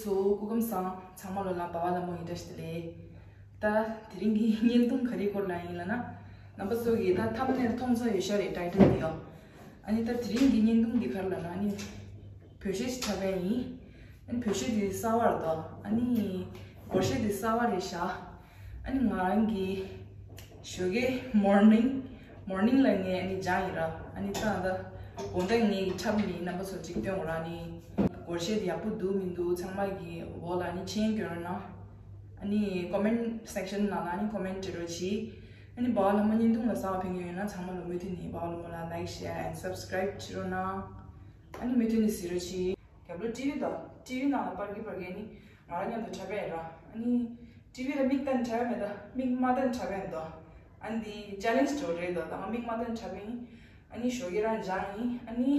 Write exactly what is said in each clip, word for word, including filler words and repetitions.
ཚོ་སྐུ་ཁམས་བཟང་། ཚང་མ་ལོ་ལ་འབའ་བ་ལྷ་མོ་ཡི་བཀྲ་ཤིས་བདེ་ལེགས། ད་དེ་རིང་གི་བརྙན་ཐུང་ག་རེའི་སྐོར་ལ་ཡིན་ལབ་ན། རྣམ་པ་ཚོ་གིས་ད་ཐམ་ནེལ་མཐོང་ཚར་ཡོད་ཤག་རེད། ཊའི་ཊལ་དེ་ཡོ། ཨ་ནི་ད་དེ་རིང་གི་བརྙན་ཐུང་འདི་ག་རེ་ལབ་ན། ཨ་ནི་བོད་གཞས་ཤིག་འཁྲབ་ཡ་ཡིན། ཨ་ནི་བོད་གཞས་འདི་གསར་པ་རེད་དོ། ཨ་ནི་སྒོར་གཞས་འདི་གསར་པ་རེད་ཤག་ཨ་ནི་ང་རང་གི་ཞོགས་ཀའི་མོར་ནིང་། མོར་ནིང་ལ་ངས་ཨ་ནི་སྦྱངས་ཡིན་ར། ཨ་ནི་ད་ད་དགོང་དག་ངས་འཁྲབ་ནི། རྣམ་པ་ཚོ་ཅིག་སྟོན་དགོས་ར། ཨ་ནི་སྒོར་གཞས་དེ་ཡག་པོ་འདུག་མི་འདུག་ཚང་མ་གི་འོག་ལ་ཨ་ནི་མཆན་སྐྱོན་རོགས་གནང་། ཨ་ནི་ཀོ་མེན་སེག་ཤན་ནང་ལ་ཨ་ནི་ཀོ་མེན་བྲིས་རོགས་གྱིས། ཨ་ནི་འབའ་བ་ལྷ་མོ་བརྙན་ཐུང་ལ་གསར་པ་ཕེབས་མཁན་ཡོད་ན་ཚང་མ་ལོ་མུ་མཐུད་ནས་འབའ་བ་ལྷ་མོ་ལ་like, share and subscribe བྱེད་རོགས་གནང་། ཨ་ནི་མུ་མཐུད་ནས་གཟིགས་རོགས་གྱིས། རྒྱབ་ལོགས་ཊི་ཝི་དང་། ཊི་ཝི་ནང་ལ་པར་གི་པར་གི་ཨ་ནི་ང་རང་མཉམ་དུ་འཁྲབ་པ་ཡིན་ར། ཨ་ནི་ཊི་ཝི་ལ་མིག་བལྟས་འཁྲབ་ཡ་མེད་ད། མིག་མ་བལྟས་འཁྲབ་ཡ་ཡིན་དོ། ཨ་ནི་འདི་ཅེ་ལེན་ཇི་འདྲ་རེད་དོ། ད་ང་མིག་མ་བལྟས་འཁྲབ་ཡིན། ཨ་ནི་ཞོགས་ཀས་རང་སྦྱངས་ཡིན། ཨ་ནི་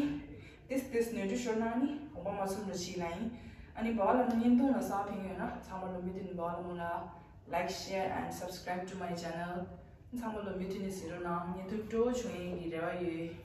ཏིས་ཏིས་ནོར་འཁྲུལ་ཤོར་ན་ཨ་ནི་དགོངས་པ་མ་ཚོམ་རོགས་གྱིས་ལབ་ཡིན། ཨ་ནི་འབའ་བ་ལྷ་མོ་བརྙན་ཐུང་ལ་གསར་པ་ཕེབས་མཁན་ཡོད་ན་ཚང་མ་ལོ་མུ་མཐུད་ནས་འབའ་བ་ལྷ་མོ་ལ་like, share and subscribe to my channel། ཚང་མ་ལོ་མུ་མཐུད་ནས་གཟིགས་རོགས་གནང་། བརྙན་ཐུང་སྤྲོ་བོ་བྱུང་ཡིན་གྱི་རེ་བ་ཡོད།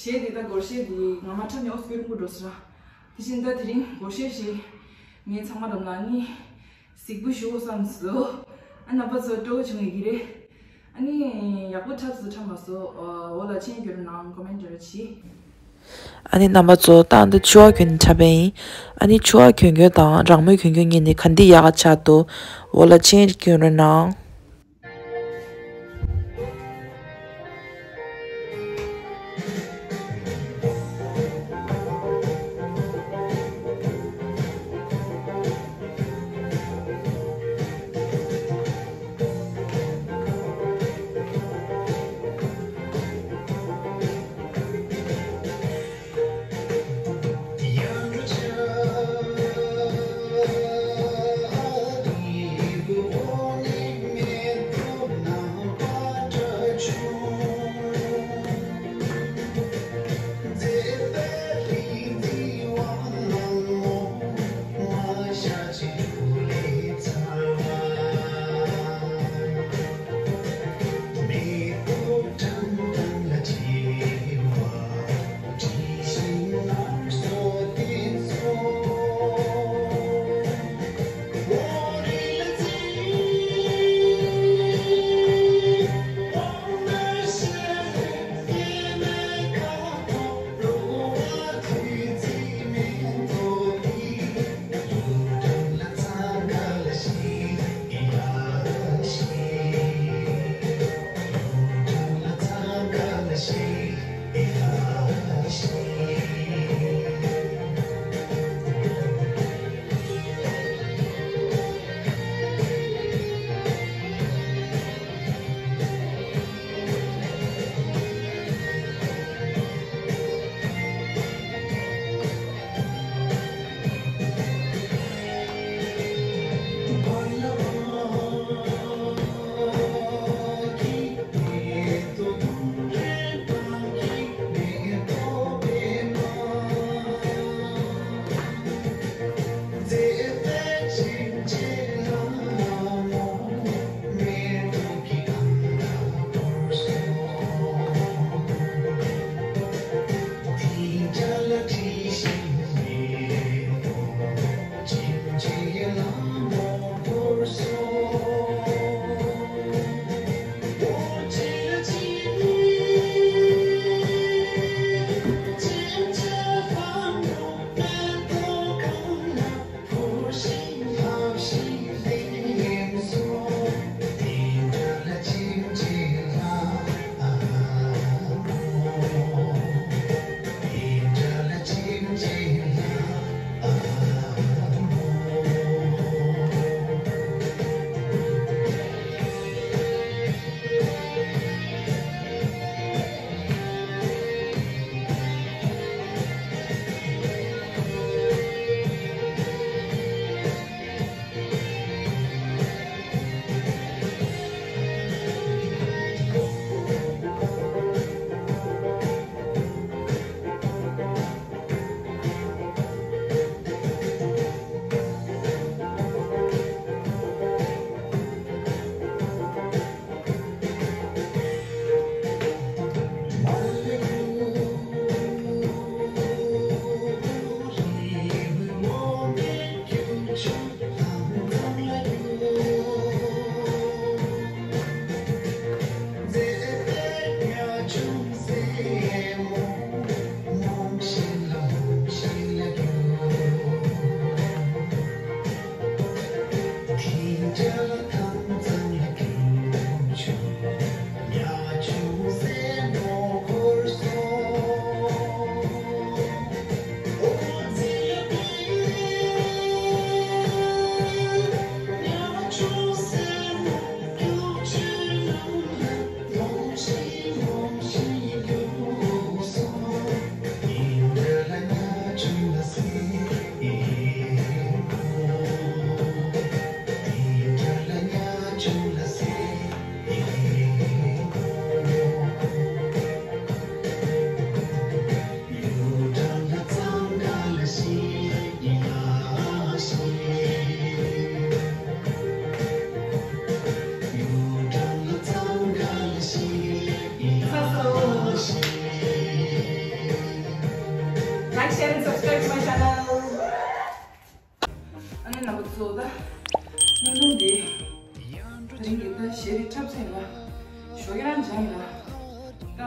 གཞས་དེ་ད་སྒོར་གཞས་དེ་ངོ་མ་འཁྲབ་ནས་ཨོ་སི་ཀེ་རིང་པོ་འགྲོ་སོང་ར། དེ་བཞིན་ད་དེ་རིང་སྒོར་གཞས་ཞིག་ངས་ཚང་མ་རམ་ལ་ནི་གཟིགས་པོ་ཞུ་བསམ་སོང་། ཨ་རྣམ་པ་ཚོ་སྤྲོ་བོ་བྱུང་ཡོད་ཀྱི་རེད། ཨ་ནི་ཡག་པོ་འཁྲབ་སོང་འཁྲབ་མ་སོང་འོ་ལ་མཆན་སྐྱོན་རོགས་གནང་ཀོ་མེན་ཊི་རེ་བྱེད། ཨ་ནི་རྣམ་པ་ཚོ་ད་འདི་ཕྱུ་པ་གྱོན་འཁྲབ་པ་ཡིན། ཨ་ནི་ཕྱུ་པ་གྱོན་གྱོན་དང་རང་མོས་གྱོན་གྱོན་གཉིས་ནི་ག་འདི་ཡག་ག་ཆགས་འདུག་འོ་ལ་མཆན་སྐྱོན་རོགས་གནང་།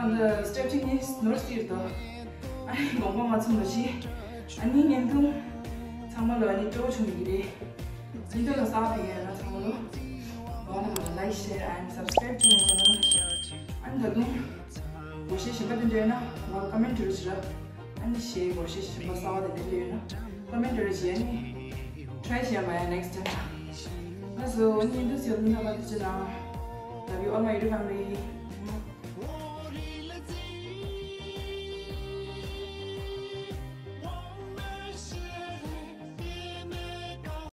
ཨ་ནི་སི་ཊེབ་གཅིག་ནི་ནོར་སི་ཡོད་དོ། ཨ་ནི་དགོངས་པ་མ་ཚོམ་ལ་ཤི། ཨ་ནི་བརྙན་ཐུང་ཚང་མ་ལ་ཨ་ནི་སྤྲོ་བོ་བྱུང་ཡོད་ཀྱི་རེད། བརྙན་ཐུང་ལ་གསར་པ་ཡིན་ན་ཚང་མ་ལ་ལའིཀ་ཤེར་ཨེན་སབ་སི་ཀ་རེབ་བྱེད་མ་བརྗེད་རོགས། ཨ་ནི་ད་དུང་བོ་ཤེས་གཞན་པ་དེ་འདྲ་ཡོད་ན་ང་ལ་ཀོ་མེན་ཊི་རེ་བྱེད་ར། ཨ་ནི་ཞེས་བོ་ཤེས་གཞན་པ་གསར་པ་དེ་འདྲ་ཡོད་ན་ཀོ་མེན་ཊི་རེ་བྱེད། ཨ་ནི་ཊི་རའི་བྱེད་མ་ཡ་ནེག་སི་ཊེམ་ལ། ང་ཚོ་བརྙན་ཐུང་ཞིག་ལ་ནི་ཐོག་པ་དེ་བྱེད་ན། Love you all my YouTube family.